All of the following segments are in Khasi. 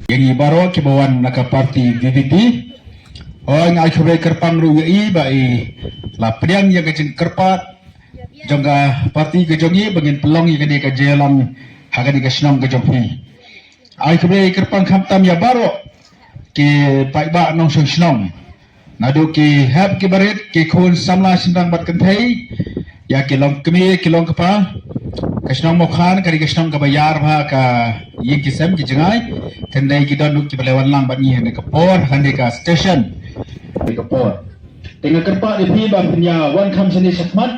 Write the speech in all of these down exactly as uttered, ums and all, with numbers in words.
Ïa ngi baroh kiba wan na ka party V P P. Hooid, nga ai khublei kyrpang ruh ïa i ba i la pdiang ïa ka jingkyrpad jong ka party ka jong i ba ngin pynlong ïa kane ka jingïalang ha kane ka shnong ka jong phi. Ai khublei kyrpang khamtam ïa baroh ki paidbah nongshong shnong. Naduh ki hep ki barit, ki khun samla shynrang bad kynthei, ïa ki longkmie ki longkpa. Ka shnong Mawkhan ka dei ka shnong kaba ïar bha ha ka ïing ki sem ki jngai. Te hynrei ki don ruh kiba la wan lang bad ngi ha kane ka por, ha kane ka station. Ha kane ka por. Te nga kyrpad ïa phi ba phin ïa wan kham shane shakhmat.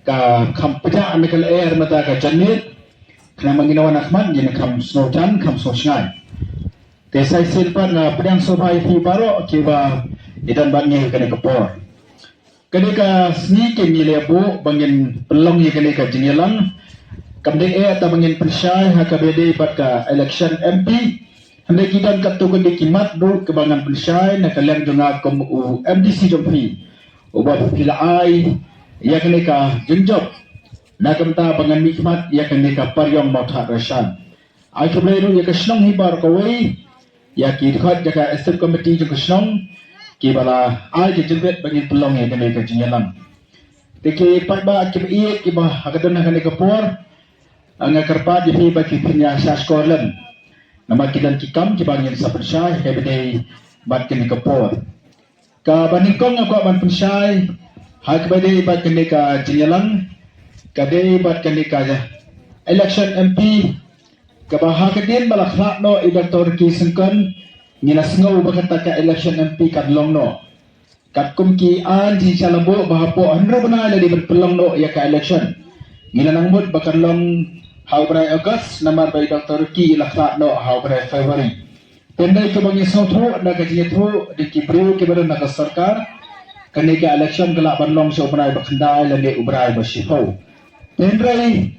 Ka kham pjah na ka lyer mynta ka janmiet. Khnang ba ngin wan ha khmat ngin kham sngewthan, kham sngewshngaiñ. Te sa shisien pat nga pdiang sngewbha ïa phi baroh kiba ïadon bad ngi ha kane ka por. Kane ka sngi keiñ ngi la buh ba ngin pynlong ïa kane ka jingïalang. Kam dei eh tang ba ngin pynshai ha kaba ïadei bad ka election M P. Hynrei ki don katto katne ki mat ruh kiba ngan pynshai na ka liang jong nga kum u M D C jong phi, uba phi la ai ïa kane ka jingjop. Na ka bynta ba ngan mihkhmat ïa kane ka Pariong Mawthadraishan. Ai khublei ruh ïa ka shnong hi baroh kawei, ïa ki dkhot jong ka executive committee jong ka shnong, kiba la ai ka jingbit ba ngin pynlong ïa kane ka jingïalang. Te ki paidbah kiba ïeit kiba ha ka don ha kane ka por, nga kyrpad ïa phi ba phin ïa shah shkor lem. Namar ki don ki kam kiba ngin sa pynshai ha kaba ïadei bad kane ka por. Kaba nyngkong nga kwah ban pynshai ha kaba ïadei bad kane ka jingïalang, ka dei bad kane ka election M P, kaba ha ka dien ba la khlad noh i Doctor Ricky Syngkon, ngi la sngew ba kata ka election M P kan long noh. Katkum ki aiñ jingsha laboh ba hapoh hynriew bnai la dei ban pynlong noh ïa ka election. Ngi la nang mut ba kan long ha u bnai August namar ba i Doctor Ricky i la khlad noh ha u bnai February. Te hynrei kaba ngi sngewthuh na ka jingïathuh da ki briew kiba don ha ka sorkar, kane ka election ka lah ban long sha u bnai ba khyndai lane u bnai ba shiphew. Te hynrei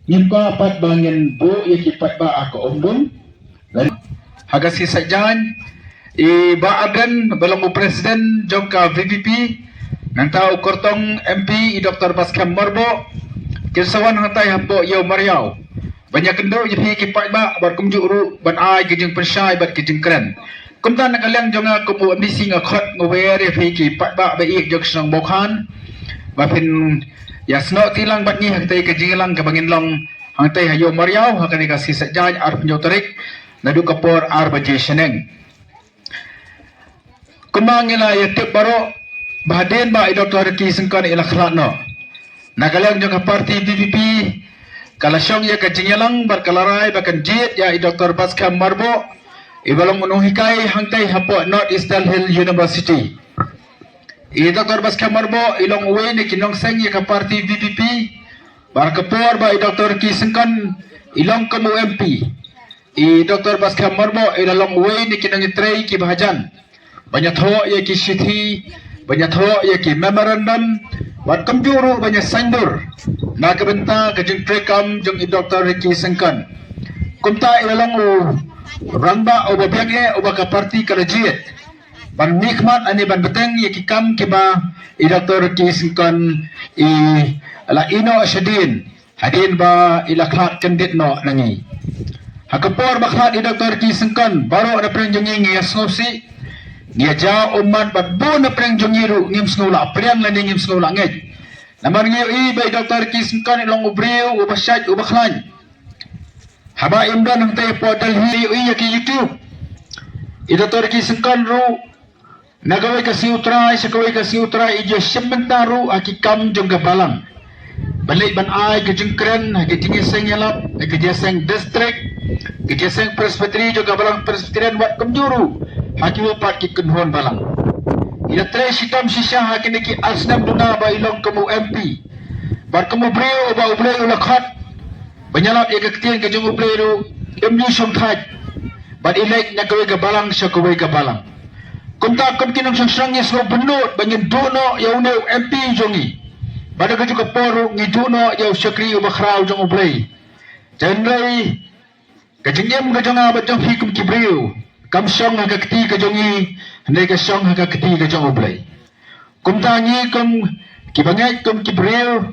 ngim kwah pat ba ngin buh ïa ki paidbah ha ka umdum. Ha ka sngi Saitjaiñ, i Bah Ardent ba long u president jong ka V P P, nangta u kyrtong M P i Doctor Batskhem Myrboh, kin sa wan hangtai hapoh Ïew Mariaw ban ïakynduh ïa phi ki paidbah bad kumjuh ruh ban ai ki jingpynshai bad ki jingkren. Kumta na ka liang jong nga kum u M D C nga khot nga wer ïa phi ki paidbah ba ïeit jong ka shnong Mawkhan ba phin ïa snoh ti lang bad ngi hangtai ka jingïalang kaba ngin long hangtai ha Ïew Mariaw ha kane ka sngi Saitjaiñ arphew hynñiew tarik naduh ka por ar baje shaneng. Kumba ngi la ïa tip baroh ba hadien ba i Doctor Ricky Syngkon i la khlad noh, na ka liang jong ka party V P P ka la shong ïa ka jingïalang bad ka la rai ba kan jied ïa i Doctor Batskhem Myrboh, iba long u nonghikai hangtai hapoh North Eastern Hill University. I Doctor Batskhem Myrboh i long uwei na ki nongseng ïa ka party V P P. Bad ka por ba i Doctor Ricky Syngkon i long kum u M P, i Doctor Batskhem Myrboh i la long uwei na ki nongtrei kiba hajan ban ïathoh ïa ki shithi, ban ïathoh ïa ki memorandum, bad kumjuh ruh ban ïa saiñdur na ka bynta ka jingtrei kam jong i Doctor Ricky Syngkon. Kumta i la long u rangbah uba biang eh uba ka party ka la jied ban mihkhmat lane ban bteng ïa ki kam kiba i Doctor Ricky Syngkon i la ïehnoh shadien hadien ba i la khlad kyndit noh na ngi. Ha ka por ba khlad i Doctor Ricky Syngkon, baroh na pdeng jong ngi ngi ïa sngewsih, ngi ïa jaw ummat bad bun na pdeng jong ngi ruh ngim sngew lah pdiang lane ngim sngew lah ngeit. Namar ngi ïohi ba i Doctor Ricky Syngkon i long u briew uba shait uba khlaiñ. Haba im don hangtai hapoh Delhi ïohi ïa ki YouTube, i Doctor Ricky Syngkon ruh na kawei ka sngi U Trai sha kawei ka sngi U Trai i ju shim bynta ruh ha ki kam jong ka balang. Ban leit ban ai ka jingkren ha ka jingïaseng ïalap, ha ka jingïaseng district, ka jingïaseng presbytery jong ka balang Presbyterian bad kumjuh ruh ha kiwei pat ki kynhun balang. I la trei shitom shisha ha kine ki ar snem duna ba i long kum u M P. Bad kum u briew uba U Blei u la khot ban ïalap ïa ka ktien ka jong U Blei ruh, im ju shongthait bad i leit na kawei ka balang sha kawei ka balang. Kumta kum ki nongshong shnong ngi sngewbynnud ba ngin duh noh ïa une u M P jong ngi. Bad ha kajuh ka por ruh ngi duh noh ïa u shakri uba khraw jong U Blei. Te hynrei ka jingim ka jong nga bad jong phi kum ki briew kam shong ha ka kti ka jong ngi, hynrei ka shong ha ka kti ka jong U Blei. Kumta ngi kum kiba ngeit kum ki briew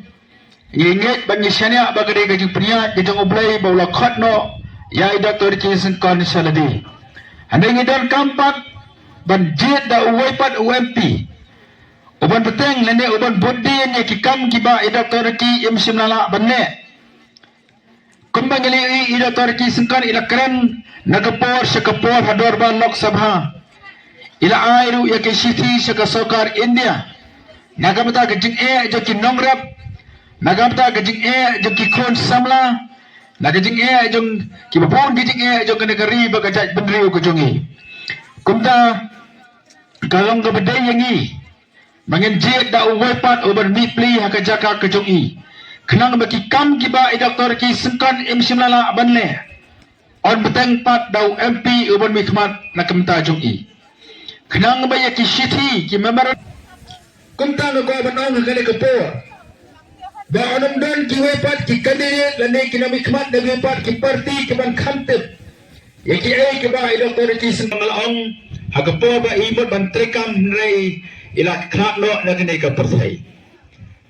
ngi ngeit bad ngi shaniah ba ka dei ka jingpynïaid ka jong U Blei ba u la khot noh ïa i Doctor Ricky Syngkon sha lade. Hynrei ngi donkam pat ban jied da uwei pat u M P uban bteng lane uban bud dien ïa ki kam kiba i Doctor Ricky im shym la lah ban leh. Kumba ngi la ïohi, i Doctor Ricky Syngkon i la kren na ka por sha ka por ha dorbar Lok Sabha. I la ai ruh ïa ki shithi sha ka sorkar India na ka bynta ka jingeh jong ki nongrep, na ka bynta ka jingeh jong ki khun samla, na ka jingeh jong ki, bun ki jingeh jong kane ka ri bad ka jaitbynriew ka jong ngi. Kumta ka long kaba dei ïa ngi ba ngin jied da uwei pat uban mih pli ha ka jaka ka jong i, khnang ba ki kam kiba i Doctor Ricky Syngkon im shym la lah ban leh, yn bteng pat da u M P uban mihkhmat na ka bynta jong i, khnang ba ïa ki shithi, ki memorandum, kumta nga kwah ban ong ha kane ka por ba yn ym don kiwei pat ki candidate lane ki nongmihkhmat na kiwei pat ki party kiban kham tip ïa kiei kiba i Doctor Ricky Syngkon la ong ha ka por ba i mut ban treikam, hynrei i la khlad noh na kane ka pyrthei.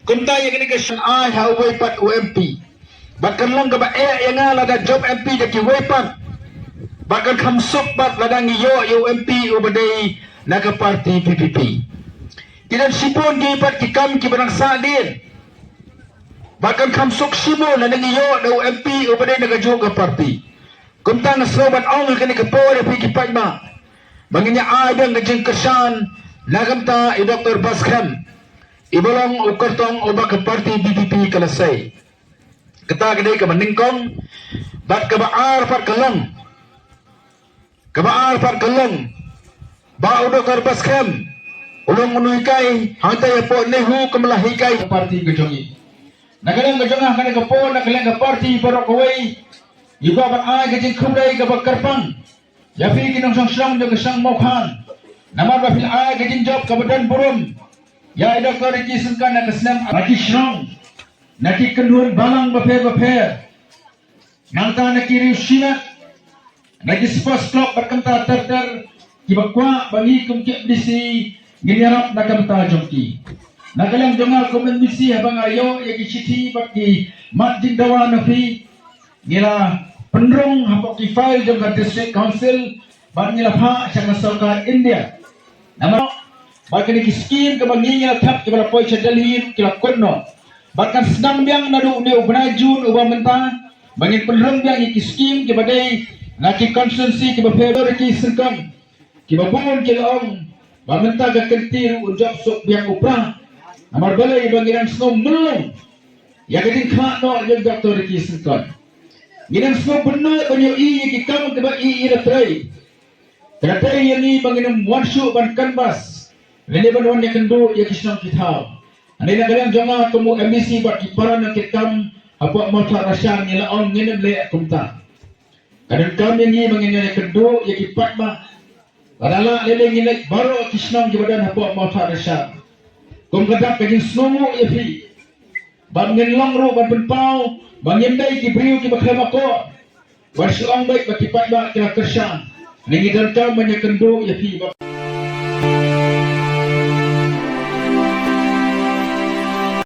Kumta ïa kane ka shan ai ha uwei pat u M P bad kan long kaba eh ïa nga lada jop M P da kiwei pat, bad kan kham suk pat lada ngi ïoh ïa u M P uba dei na ka party V P P. Ki don shibun kiwei pat ki kam kiba dang sah dien, bad kan kham suk shibun lada ngi ïoh da u M P uba dei na kajuh ka party. Kumta nga sngew ban ong ha kane ka por ïa phi ki paidbah ba ngin ïa ai biang ka jingkyrshan na ka bynta i Doctor Baskhem, iba long u kyrtong uba ka party V P P ka la sei. Kata ka dei kaba nyngkong. Bad kaba ar pat ka long, kaba ar pat ka long ba u Doctor Baskhem u long u nonghikai hangta hapoh NEHU, kumba la hikai ka party ka jong i. Na ka liang ka jong nga ha kane ka por, na ka liang ka party baroh kawei, ngi kwah ban ai ka jingkhublei kaba kyrpang ïa phi ki nongshong shnong jong ka shnong Mawkhang, namar ba phi la ai ka jingjop kaba don burom ïa i Doctor Ricky Syngkon na ka snem, na ki shnong, na ki kynhun balang bapher bapher, nangta na ki riew shimet, na ki sports club bad kumta ter ter, kiba kwah ba ngi kum ki M D C ngin ïarap na ka bynta jong ki. Na ka liang jong nga kum M D C, haba nga ïoh ïa ki shithi bad ki mat jingdawa na phi, ngi la pynrung hapoh ki file jong ka District Council bad ngi la phah sha ka sorkar India. Namar ba kine ki skim kaba ngi ngi la thep kiba la poi sha Delhi ruh ki la kut noh. Bad kan sdang biang naduh une u bnai June uba mynta ba ngin pynrung biang ïa ki skim kiba dei na ki constituency kiba pher. Doctor Ricky Syngkon, kiba bun ki la ong ba mynta ka kynti ruh un jop suk biang u Prah. Namar balei? Ba ngi dang sngew myllung ïa ka jingkhlad noh jong Doctor Ricky Syngkon. Ngi dang sngew bynnoh ban ïohi ïa ki kam kiba i i la trei. Ka dei ïa ngi ba ngin ym wan shuh ban canvass lane ban wan ïakynduh ïa ki shnong ki thaw. Hangne na ka liang jong nga kum u M D C bad ki para nongkitkam hapoh Mawthadraishan ngi la ong ngin ym leh kumta. Ka donkam ïa ngi ba ngin ïakynduh ïa ki paidbah. Lada lah lei lei ngin leit baroh ki shnong kiba don hapoh Mawthadraishan. Kum ka dak ka jingsngewnguh ïa phi. Ba ngin long ruh ban pynpaw ba ngim dei ki briew kiba khlem akor. Ban shu ong beit ba ki paidbah ki la kyrshan. Ngi donkam ban ïakynduh ïa phi ba